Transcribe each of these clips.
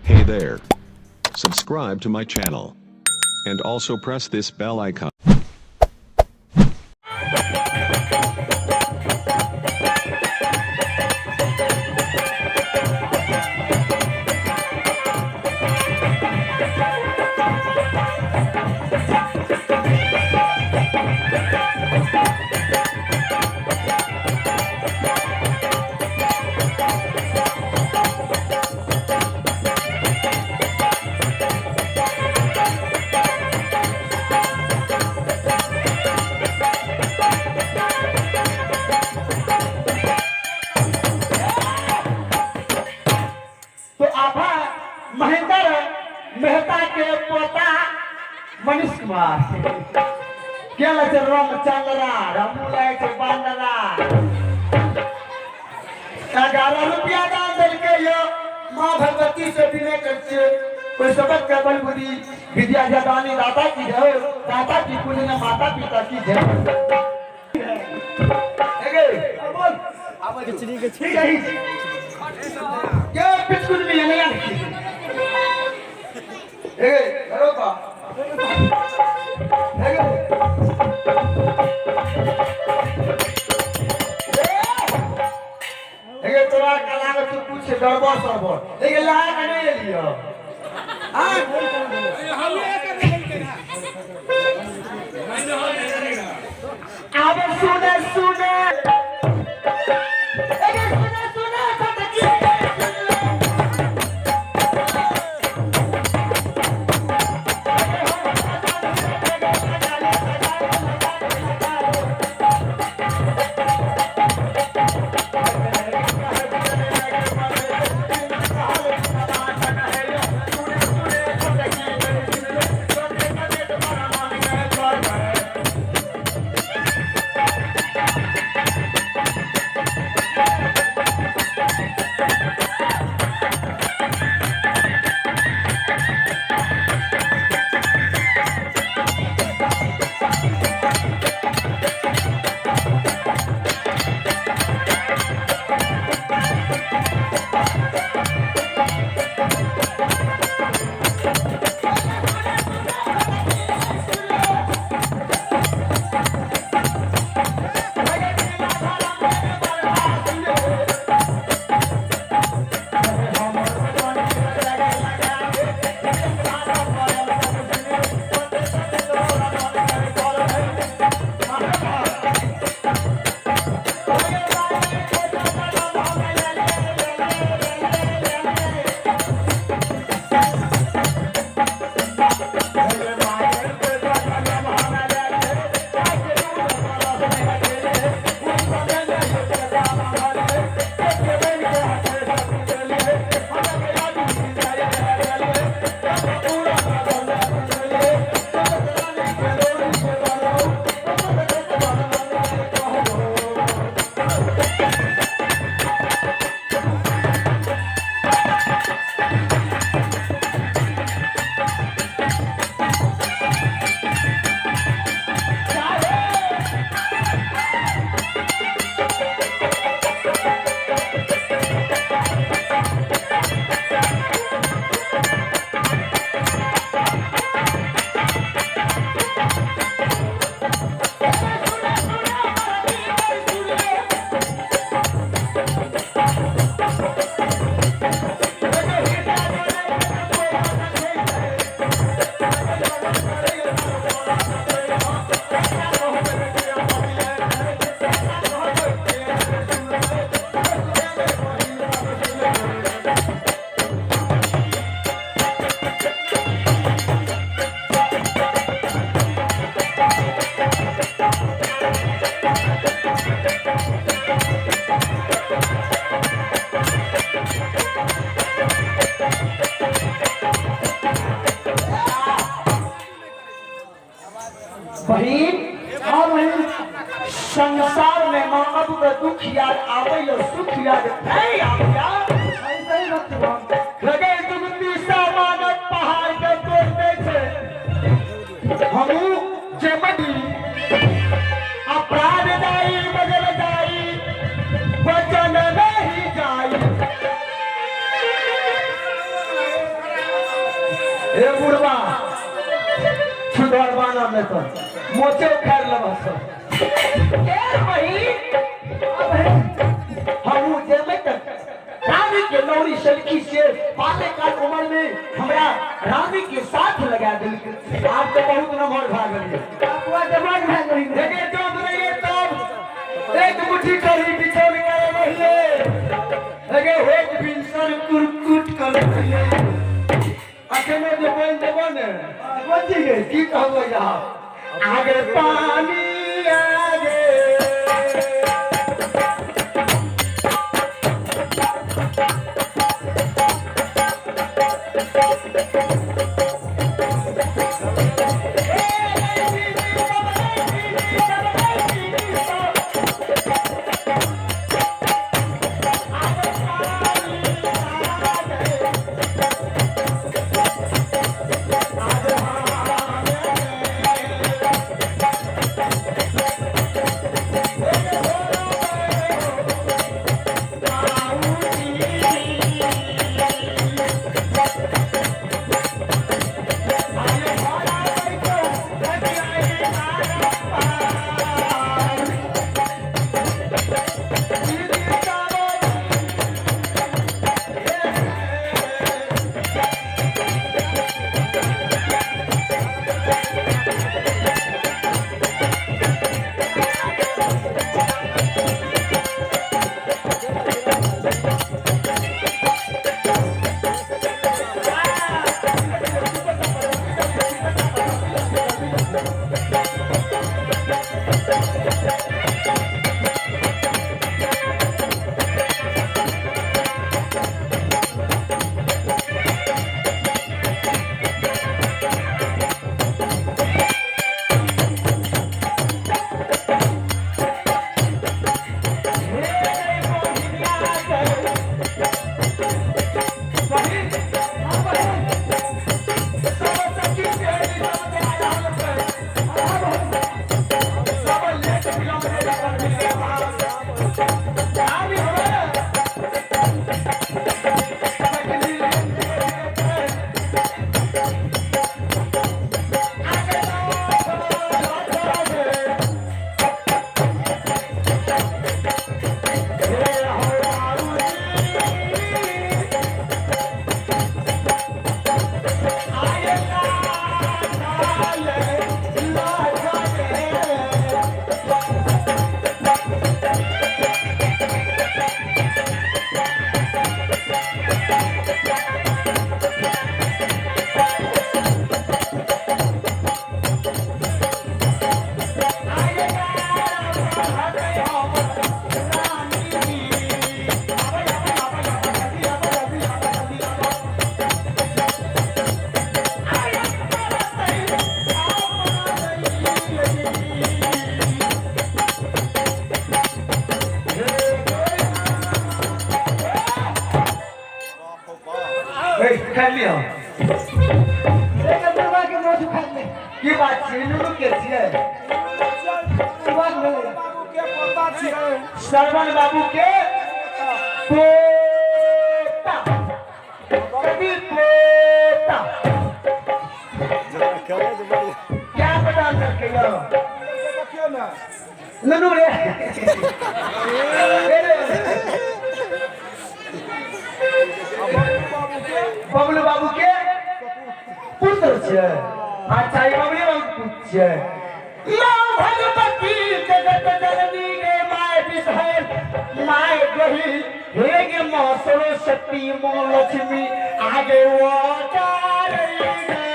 Hey there. Subscribe to my channel. And also press this bell icon. तो आभा महेंद्र मेहता के पोता मनीष कुमार के लगे छै राम चंद्रा रामू लगे छै बांदरा। 11 रुपया दान देलकै यो माँ भगवती से विनय कर छियै कोई सबक के बल बुद्धि विद्या जदानी दाता की जय, दाता की पुण्य माता पिता की जय। के बिस्कुट भी नहीं आती ए करो का ए तोरा कला में तू कुछ गड़बड़ सड़बड़ लेकिन ला के नहीं लियो। हां अब सुने सुने बहिन हाँ बहिन, संसार में माँ बाबू के दुख याद आवे और सुख याद नहीं आवे। ऐसे ही लगे दुगती सामानक पहाड़ के तोड़ दे छे। हमू जमडी अपराध जाई बदल जाई वचन नहीं जाई। हे बुढ़वा छुधर बाना में तो मोचे उखाड़ लेबा सब। ए बहिन, हमहू जेबै तऽ रानी के नौरी सलखी से बाले काल उम्र में हमरा रानी के साथ लगा देलकै। आब तऽ बहुत नमहर भए गेलियै। बाबुआ जवान भए गेलै। जगे जोत रहिए तब एक मुट्ठी करी बिछौन करे रहिए, जगे होत बिनसर कुरकुट कर रहिए। अखने जे बोल देबो ने कोन चीज गे? की कहबो यहाँ आगे पानी आगे। खाइ लिअ। एक बुढ़वा के मोछ उखाड़ ले। की बात छै? नुनू के छियै? बुढ़वा के भेलै। श्रवण बाबू के पोता, कभी पोता क्या पता सके यो नुनू रे। बबलू बाबू के पुत्र छै। अच्छा, ई बबलू बाबू के पुत्र छै। माँ भगवती जगत जननी गे my Bishahar my गही हे गे माँ सरस्वती माँ लक्ष्मी आगे वो जा रही गे।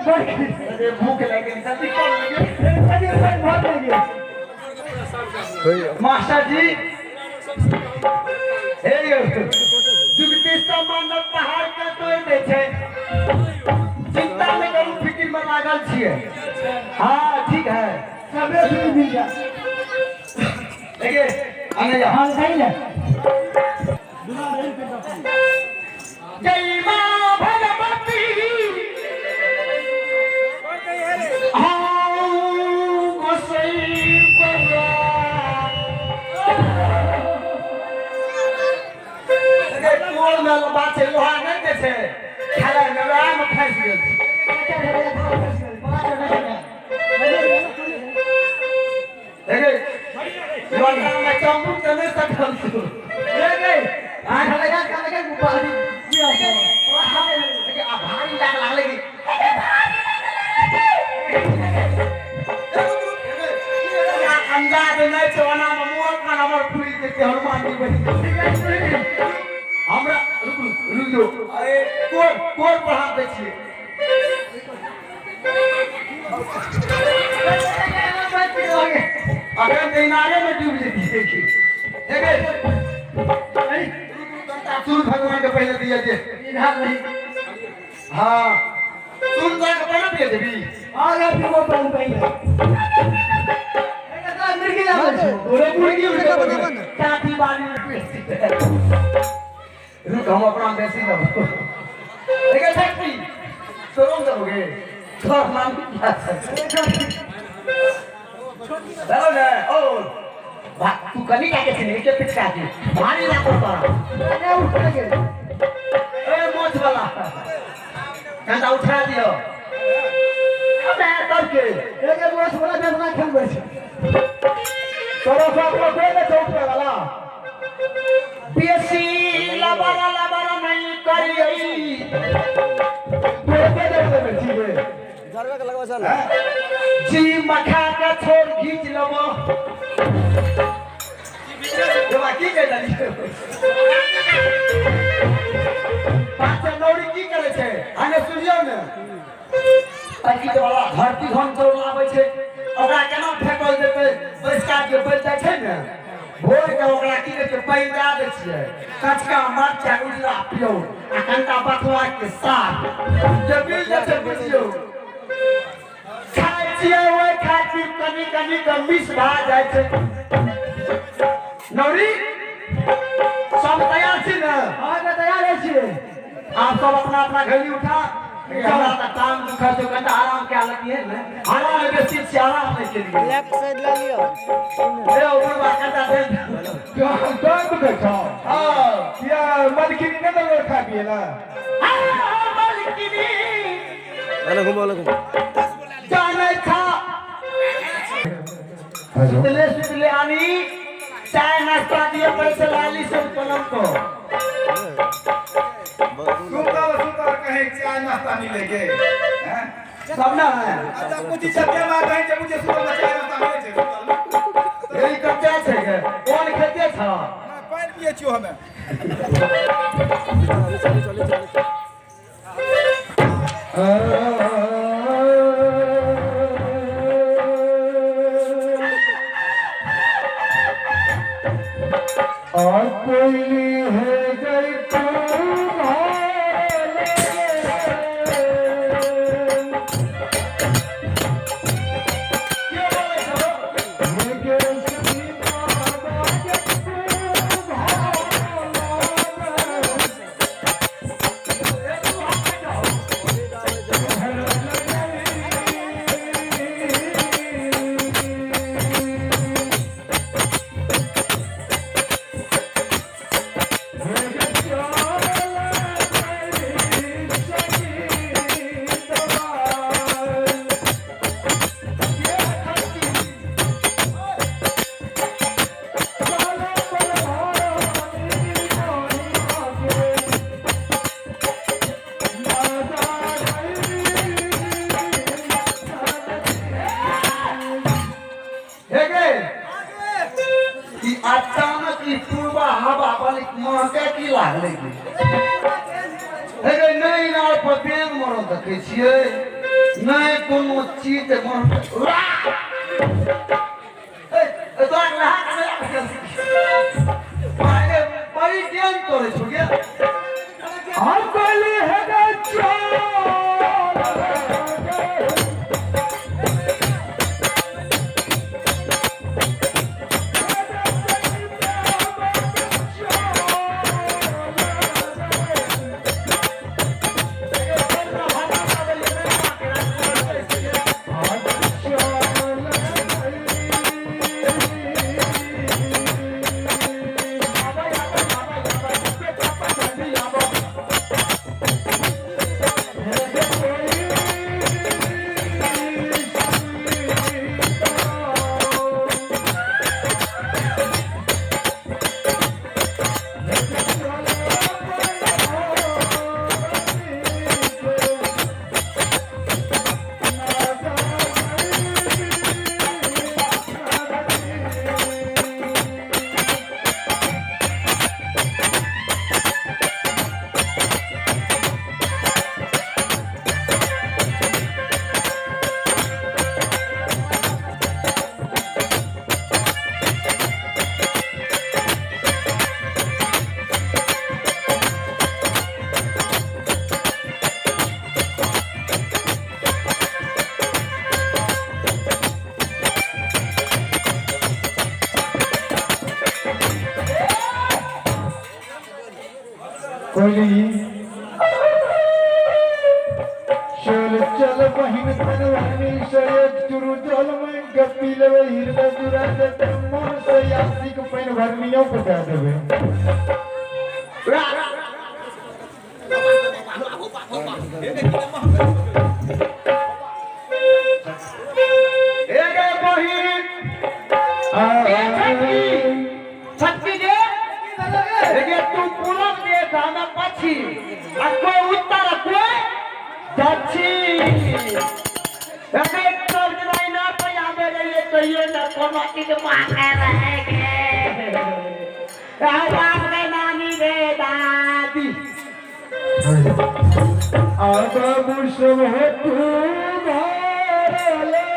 अरे भूख लागि गेल, जल्दी कर लगे। मास्टर जी हे यौ, जुगती सामान पहाड़ के तोड़ दै छै। चिंता नहि करू, फिक्र में लागल छियै। हाँ ठीक है, सबे सुन मिल जा। देखिए आने जा। हाँ सही है। जय मां भगवती। हाँ गोसाई बउआ। कोल में बात छै, लोहा नहि दै छै खेलाय मे, वएह मे फँसि गेल छै। देखिए लोटा में चम्मच तऽ नहि सकल छौ। देखिए, आ भारी लाग लागलै कि अंदाज नहि छै। ओना मे मोर कान हमर फुलि जेतै। हनुमान जी बनि हमरा। रुक रुक जो। अरे कोर कोर पर हाथ दै छियै। अखन तऽ इनारे मे डूबि जेतियै की। देखे, सूर्य भगवान के पहिले दिया जे। हाँ, सूर्य भगवान के पहिले दिया देबी। ओरे मुर्गी उड़ के काठी बाली में बेसी। रुक, हम अपना बेसी देबो। देखे फैक्ट्री तोरो देबोगे, तोर नाम की चलो ने। ओ तू कनी काके छिनी के पिटका के भारी लागो तोरा। ए मोछ वाला, कंटा उठा दियो। अबे तब के तोरा सब को कोई ने चौकरे वाला बेसी लबरा लबरा नहीं करियई। तोरे के दे दे छी गे। जी मखा के छोड़ घीच लेबो। देवा की कहि देलियै? पाँच नौरी की करै छै? आने सुनियौ ने। अजीत वाला धरती घन तोड़ लाबै छै, ओकरा केना फेकल जेतै? बैसका के बचि जाइ छै ने, भोर के ओकरा की कहै छै, पानि दए दै छियै, कचका मरचाइ, उजला प्योर आ कनिटा बथुआ के साग जे मिल जाइ छै, बुझियौ खाइ छियै। ओहि खातिर कनि कनि के मिस भए जाइ छै। नौरी, सब तैयार छी ने? आप सब अपना अपना घड़ी उठा। हमरा तऽ टांग दुखै छै, कनिटा आराम कए लगिए ने। आराम बेसी छै, आराम नहि केलियै। लेफ्ट साइड ला लियो। ए बुढ़बा, कनिटा दे। दर्द दुखै छौ? हाँ। किया, मलकिनी नहि देलको खाय पिए ला? मालकिनी जानै छा। सुतले सुतले आनी चाय नाश्ता दिए पड़े छै लाली सब पलंग को। सुतल सुतल कहीं चाय नाश्ता मिले गे हैं? सब ना है। अच्छा, कुछ छत्ते मार कहीं जे मुझे सुतल में चाय नाश्ता मिले छै सुतल में। यही कते छै गे? कोन खेते छ? ना, पानि पिए छियो हमे। और कोई है गई तू। के बोलै छौ? हे गे, ई अचानक ई पूर्वा हवा वाली महके की लागलै गे? हे गे, नहि इनार पर बेंग मरल देखै छियै, नहीं कोनो चीज मन ए तोरा नहा के पहले बड़ी ज्ञान तोरे छो गया हम कहली हे गे चल कोयली चल चल बहिन तनवानी से एक चुरू जल में गप्पी लेवे हिरवे जुरा दे मन से यासी के पैन भरनियो को दे देवे। ए गे बहिन छटकी जे लेकिन तू पूरब देख हमें पश्चिम आ कोई उत्तर आ कोई दक्षिण। अरे तब जनाई ना पे आवे रहिए कहियो ना कोनो चीज मांगे रहे के बाप रे नानी रे दादी अब मुसब है तू भर ले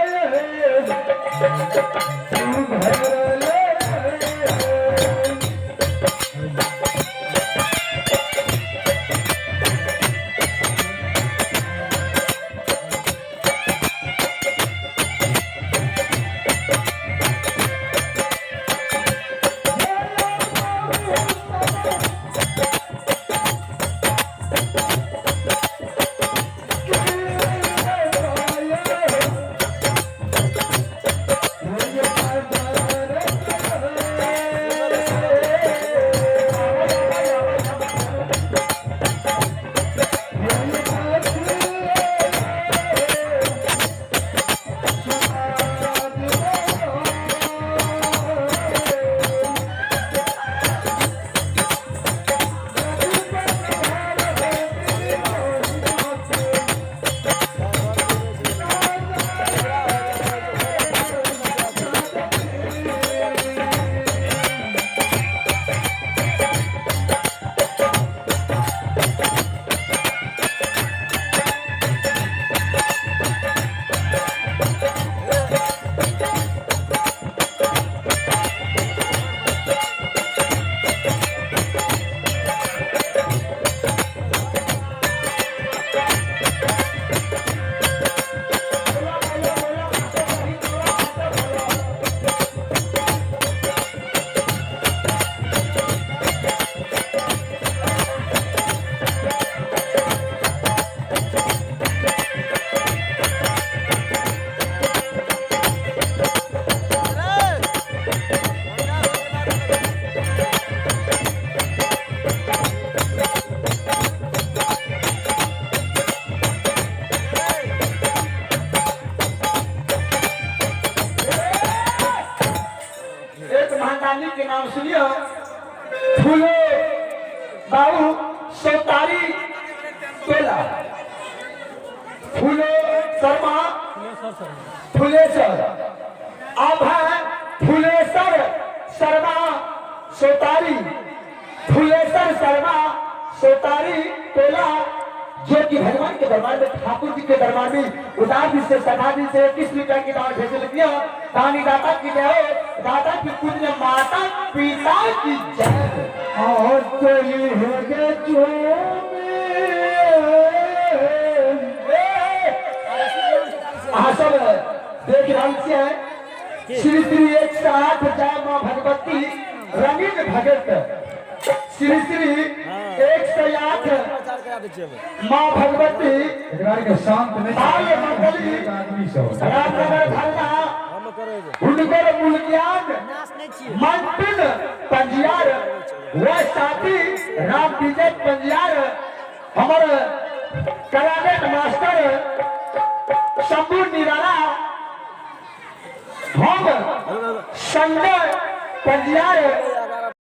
तू भर ले। के नाम सुनियो, फूलो बाबू सौतारी टोला, फूलो शर्मा फुलेसर, अब है फुलेसर शर्मा सोतारी, फुलेसर शर्मा सोतारी टोला जो कि भगवान के दरबार में, ठाकुर जी के दरबार में उदार दिल से, सदा दिल से 21 रुपया की दान भेज लिया। दानी दाता की जय हो, दाता की पुण्य, माता पिता की जय। और चली हो गए अहाँ सब देख रहल छियै श्री श्री 108 जय माँ भगवती रंगीन भगत, श्री श्री 108 माँ भगवती एकरा के शांत नहीं बाल मंडली आदमी सब रामनगर धरना, हुनकर मूलज्ञान मंटन पंजियार व साथी राम विजय पंजियार, हमर करानेट मास्टर शंभू निराला, हम संजय पंजियार।